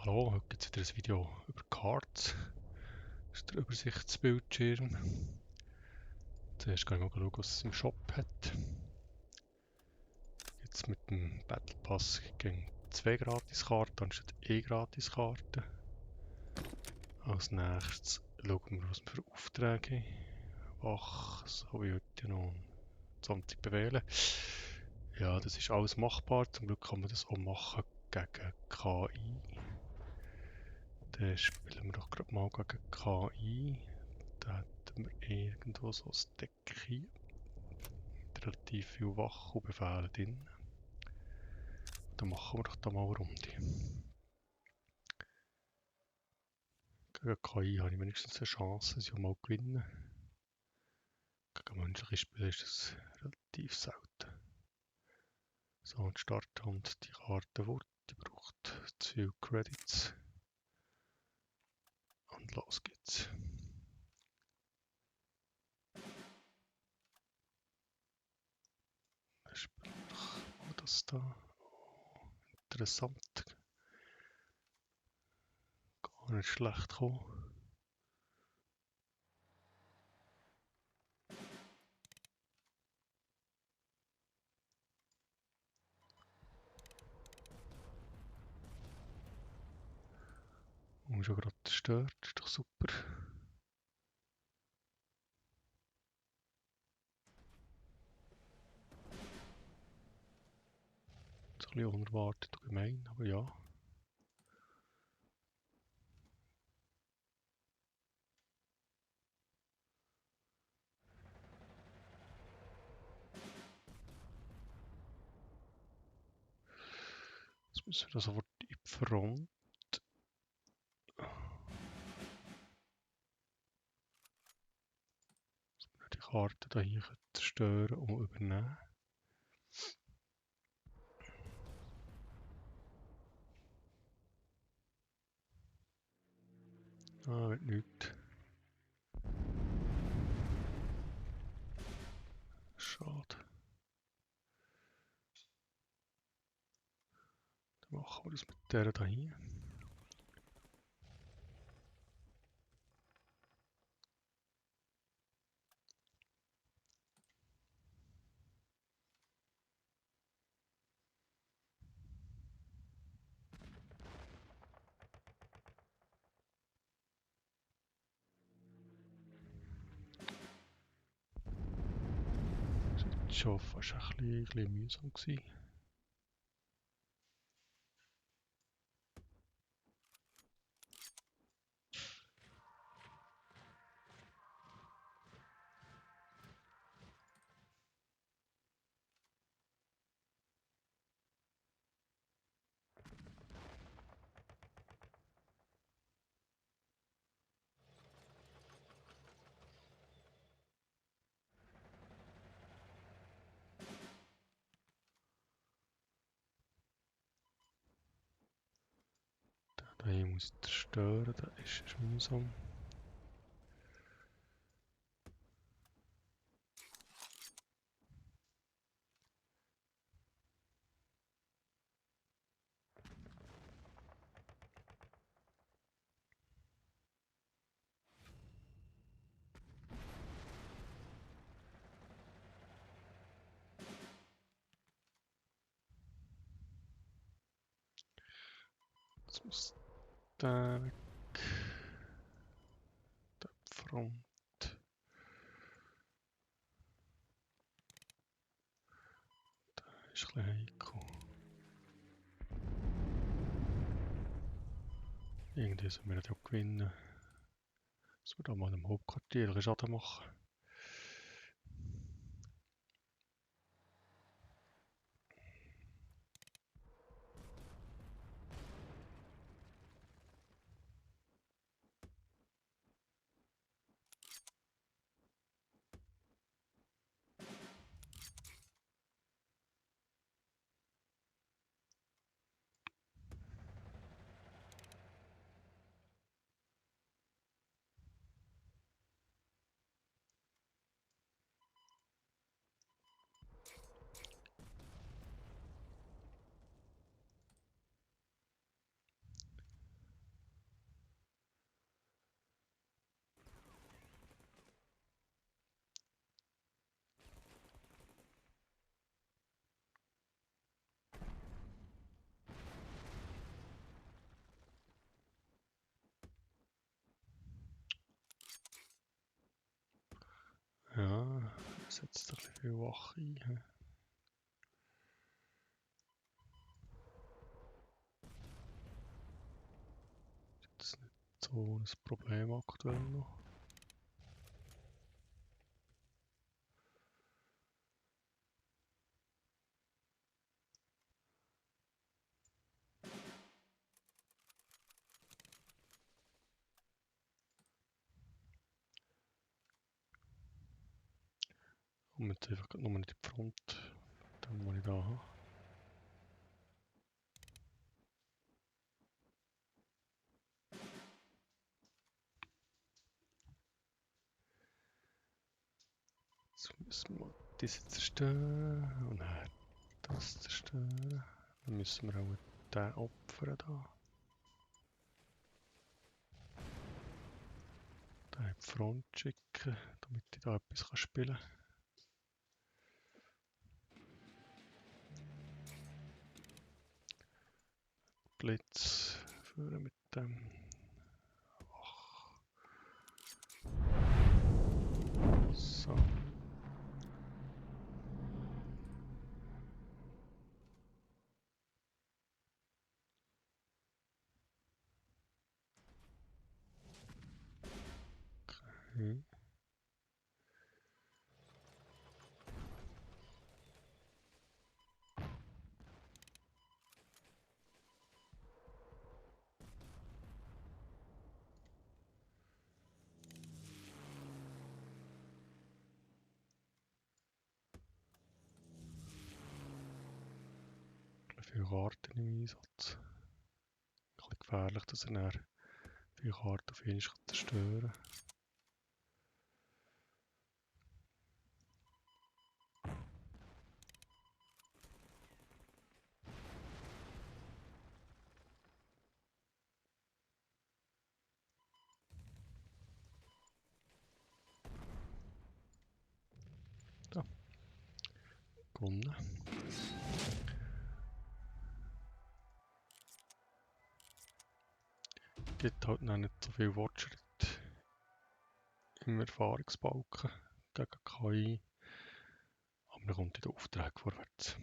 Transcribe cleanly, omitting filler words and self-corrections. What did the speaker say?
Hallo, heute gibt es wieder ein Video über Cards. Das ist der Übersichtsbildschirm. Zuerst gehen wir mal schauen, was es im Shop hat. Jetzt mit dem Battle Pass gegen 2 Gratiskarten anstatt 1 Gratiskarte. Als nächstes schauen wir, was wir für Aufträge haben. Wach, so wie heute noch 20 Befehle. Ja, das ist alles machbar. Zum Glück kann man das auch machen gegen KI. Dann spielen wir doch gerade mal gegen KI. Da hätten wir irgendwo so ein Deck hier. Mit relativ viel Wachbefehlen drin. Dann machen wir doch da mal eine Runde. Gegen KI habe ich wenigstens eine Chance, sie mal gewinnen. Gegen menschliche Spieler ist das relativ selten. So, und Starthand, die Karte wird, die braucht 2 Credits. Und los geht's. Dann spielen wir doch mal das da. Oh, interessant. Gar nicht schlecht gekommen. Und schon gerade stört, ist doch super. So ein bisschen unerwartet und gemein, aber ja. Jetzt müssen wir da sofort in die Front. Dass wir die Karte da hier zerstören und übernehmen. Ah, wird nichts. Schade. Dann machen wir das mit der da hier. Das war schon fast ein bisschen mühsam gewesen. Da hier muss ich zerstören, da ist es mühsam. Jetzt muss der weg. Der Front. Ist ein bisschen heikel. Irgendwie sollen wir das ja gewinnen. Dass wir da mal im Hauptquartier einen Schaden machen. setzt ein bisschen viel Wache ein. He. Das ist nicht so ein Problem aktuell noch. Und jetzt einfach nur nicht die Front, dann was ich da habe. Jetzt müssen wir diese zerstören und dann das zerstören. Dann müssen wir auch den opfern da. Den in die Front schicken, damit ich da etwas spielen kann. Blitz führen mit dem. Ach. So. Okay. Viele Karten im Einsatz. Ein bisschen gefährlich, dass er dann viele Karten auf einmal zerstören kann. Da. Gewonnen. Gibt halt noch nicht so viel Fortschritt im Erfahrungsbalken gegen KI, aber man kommt in den Aufträgen vorwärts.